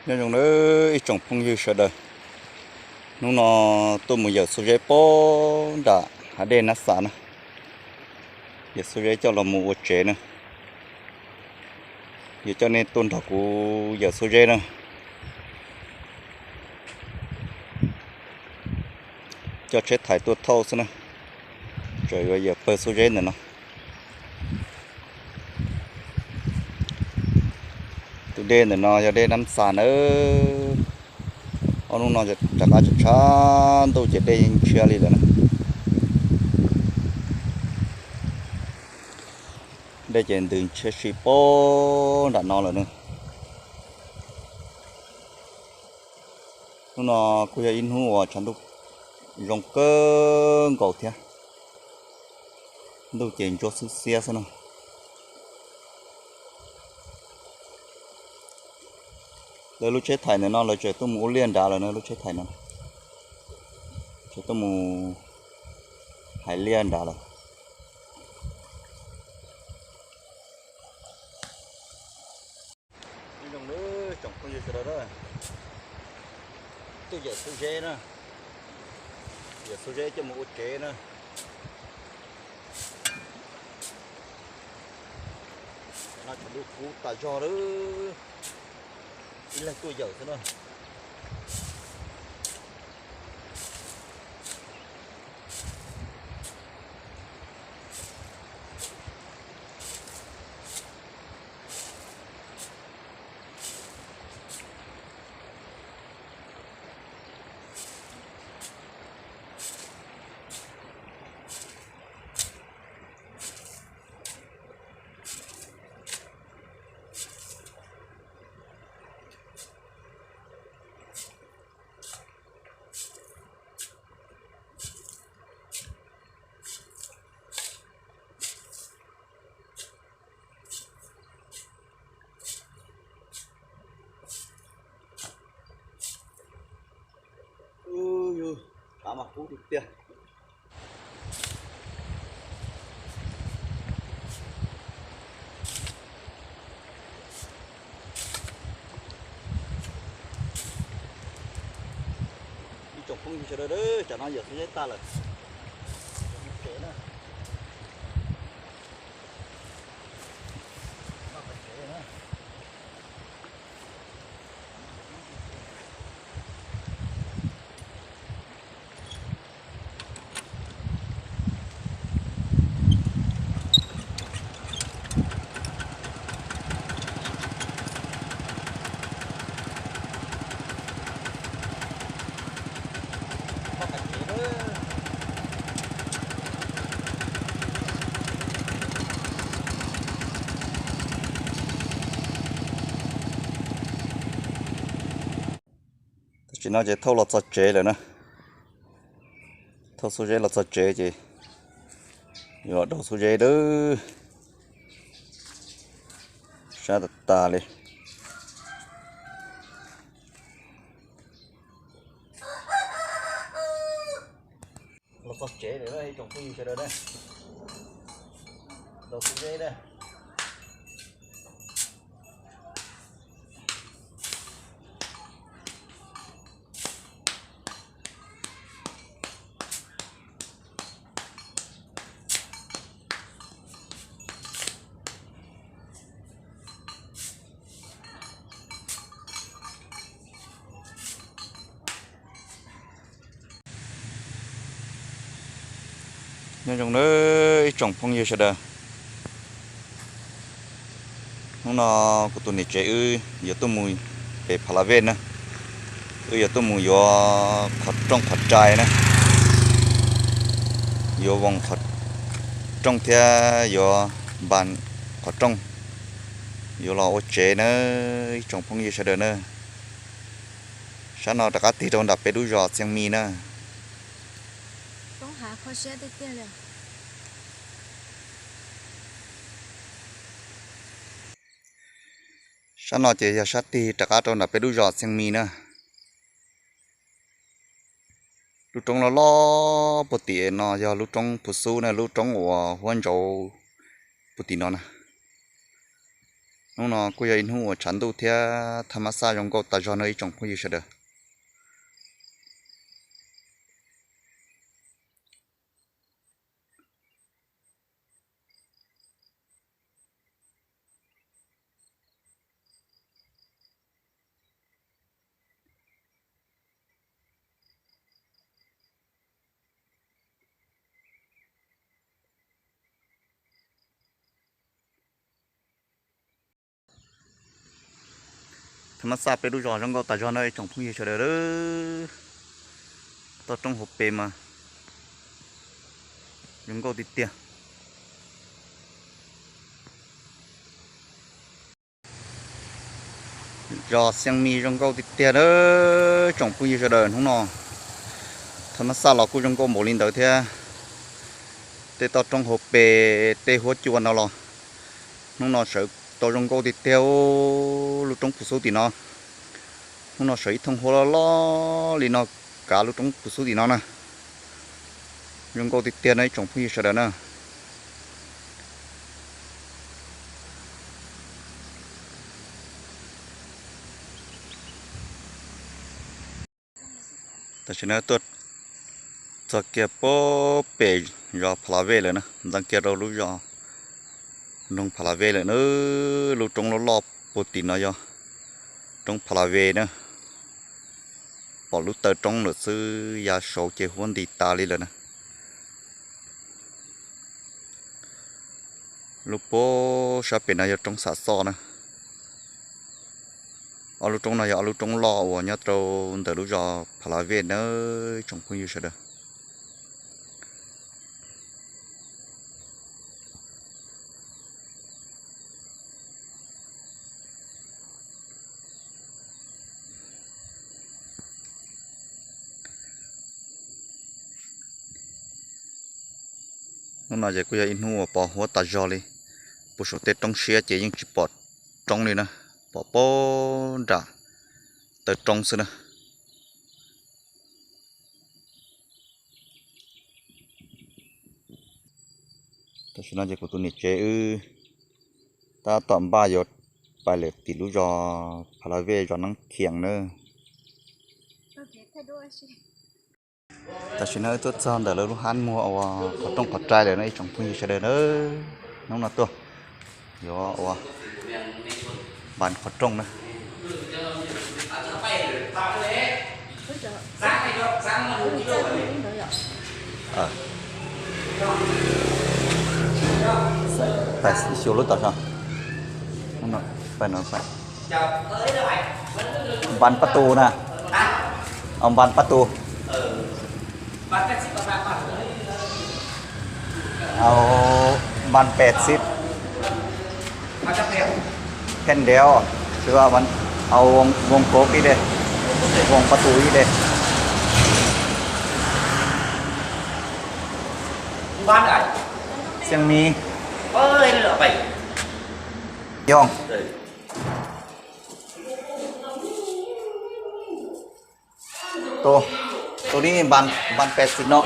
Nyob zoo nawb ib tsoom phooj ywg sawv daws, hnub no tuaj mus yawm xuab zeb puag nram hav dej Nab Xas na, yawm xuab zeb coj los mus ua tsev na. Yuav coj nej tuaj nrog kuv yawm xuab zeb na. Coj tsheb thais tuaj thauj xwb na, tseem yuav yawm pawg xuab zeb ntawm no. Tus dej ntawm no yog dej Nab Xas nawb. Ob hnub no rov qab tshav tshav ntuj ces dej yeej ntshiab li lawm na. Dej ces ntws ntshiab si puag nram no lawm na. Hnub no kuj yog ib hnub uas tshav ntuj zoo kawg nkaus thiab, ntuj ces ntsuab xwb xiab xwb na. Lawv lub tsheb thais ntawm no lawv tseem tuaj mus ua liaj nrad lawm na, lub tsheb thais no tseem tuaj mus hais liaj nrad lawm. Nyob zoo nawb tsoom phooj ywg sawv daws na, tuaj yawm xuab zeb na, yawm xuab zeb coj mus ua tsev na. Tam no tshav ntuj kub tas zog lawm, ib leeg tuaj yawm xwb na. Ub, yus, tshav mas kub tiag tiag. Ib tsoom phooj ywg sawv daws, tsam no yawm xuab zeb tag lawm, tsev na. Tam sim no ces thauj los txog tsev lawm na. Thauj xuab zeb los txog tsev ces yuav los daus xuab zeb lawm. Sab tas tas li. Los txog tsev lawm ib tsoom phooj ywg sawv daws na. Daus xuab zeb na. Nyob zoo nawb ib tsoom phooj ywg sawv daws. Hnub no kuv tus niam tsev wb yuav tuaj mus pem Pha La Vej na. Wb yuav tuaj mus yuav qhov rooj qhov rai na. Yuav voos qhov rooj thiab yuav npas qhov rooj, yuav los ua tsev na ib tsoom phooj ywg sawv daws na. Sab no rov qab tig rau nram peb lub zos Txiaj Mis na. Sab no ces yog sab tig rov qab rau nram peb lub zos Txiaj Mis na. Lub roob loj loj puag tim no yog lub roob Phu Xub na, lub roob uas huab ntsaus puag tim no na. Hnub no kuj yog ib hnub uas tshav ntuj thiab thaj mab xaj zoo nkauj tas zog no ib tsoom phooj ywg sawv daws. Thaj mab xaj peb lub zos zoo nkauj tas zog no ib tsoom phooj ywg sawv daws. Toj roob hauv pes mas zoo nkauj tiag tiag. Zos Xiab Mis zoo nkauj tiag tiag na tsoom phooj ywg sawv daws. Hnub no thaj mab xaj los kuj zoo nkauj npaum li ntawd thiab. Tej toj roob hauv pes tej huab cua no los hnub no sawv tau zoo nkauj tiag tiag. Lub roob Phuv Xub tim no, hnub no sawv ib thooj huab loj loj li no kav lub roob Phuv Xub tim no na. Zoo nkauj tiag tiag no ib tsoom phooj ywg sawv daws na. Tam sim no tuaj txog kiag pem zos Pha La Vej lawm na, ntxeev kiag rau lub zos nroog Pha La Vej lawm na. Lub roob loj loj puag tim no yog roob Pha La Vej na. Pom lub taw roob lawm xwb, yav saud ces huab nti tas li lawm na. Lub puag sab pem no yog roob Xam Xoj na. Ob lub roob no yog ob lub roob loj uas nyob rau ntawm lub zos Pha La Vej nawb tsoom phooj ywg sawv daws. Hnub no ces kuj yog ib hnub uas pos huab tas zog li. Puag saum tej roob siab ces yeej tsis pom roob li na, pom puag nram taw roob xwb na. Tam sim no ces kuv tus niam tsev wb tab tom npaj yuav pais lawm tim lub zos Pha La Vej zos Neeb Khias na. Tam sim no wb tuaj txog ntawm lawv lub hab muag ua qhov rooj qhov rai lawm no ib tsoom phooj ywg sawv daws na. Hnub no tuaj yuav ua npas qhov rooj na. Xyuas lub tom so. Npas pab tu na. Npas pab tu. Npas pes xib. Phen ndev, au, voos kov ib de, voos pab tu ib de. Xiab Mis. Yog. Tus, tus ni npas pes xib no.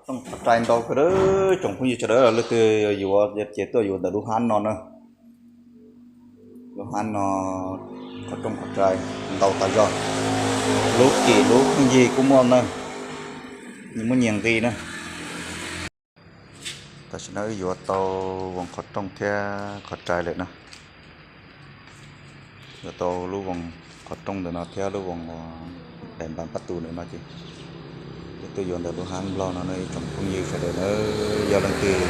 Qhov rooj qhov rai ntau kawg, tsoom phooj ywg sawv daws, leej twg yuav ces tuaj yuav ntawm lub hab no na. Lub hab no qhov rooj qhov rai ntau tas zog, lub kim lub phooj ywg kuj muaj na, nyias muaj nyias nqi na. Tam sim no wb yuav tau voos qhov rooj thiab qhov rai lawm na. Yuav tau lub voos qhov rooj ntawm no thiab lub voos uas npas pab tu ntawm no ces wb tuaj yuav ntawm lub hab nplog no na ib tsoom phooj ywg sawv daws na. Yog leej twg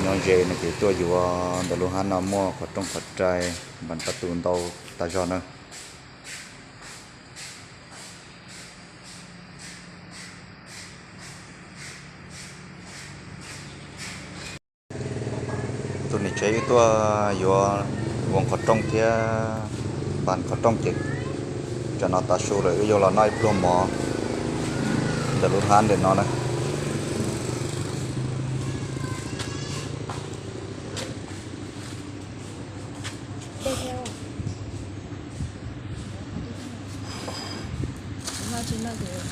nyob ze no ces tuaj yuav ntawm lub hab no muaj qhov rooj qhov rai npas pab tu ntau tas zog na. Tus niam tsev wb tuaj yuav voos qhov rooj thiab npas qhov rooj ces tsam no tav su lawm wb yuav los noj ib pluag mov ntawm lub hab ntawm no na. Tsis noj ces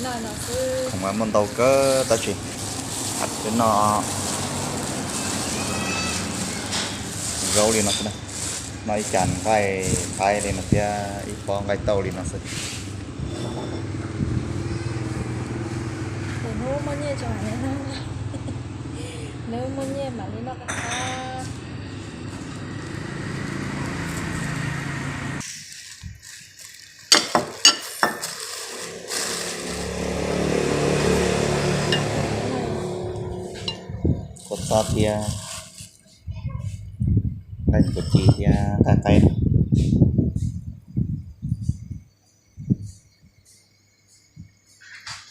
noj no xwb. Khoom mas muaj ntau kawg tab sis peb noj zaub li no xwb na. Noj ib cas nqaij qaib li no thiab ib pob nqaij tauj li no xwb. Tus hnub muaj nyiaj tso mam li noj, hnub muaj nyiaj mam li noj qab qab. Kua txob thiab nqaij kua ci thiab nqaij qaib.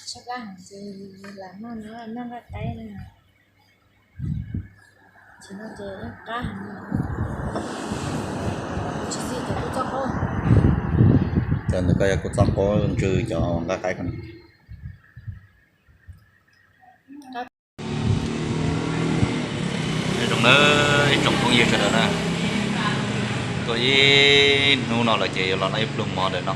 Sab plab heev ces lam noj no, noj nqaij qaib na. Tsis noj ces yeej qab heev. Tsis xis cov kua txob qaub. Cov ntawd koj yog kua txob qaub ntsw cov nqaij qaib ko. Zoo nawb ib tsoom phooj ywg sawv daws na, tuaj ib hnub no lawm ces yuav los noj ib pluag mov ntawm no.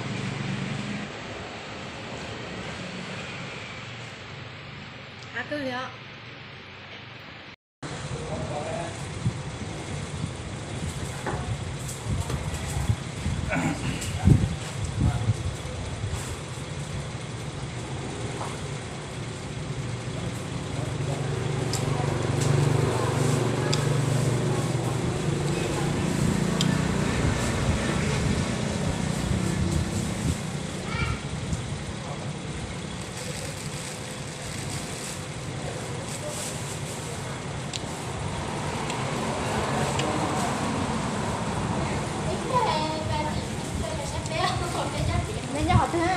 Neb nyob qhov twg?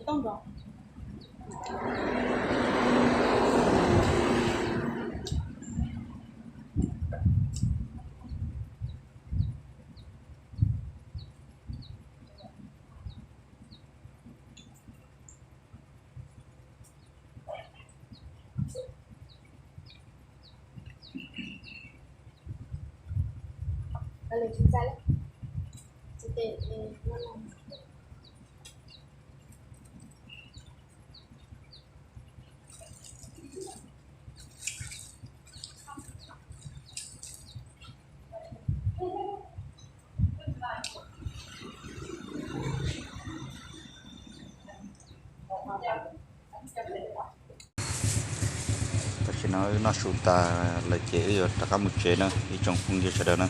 Ib sim co. Tam sim no wb noj su tas lawm ces wb yuav rov qab mus tsev na ib tsoom phooj ywg sawv daws na.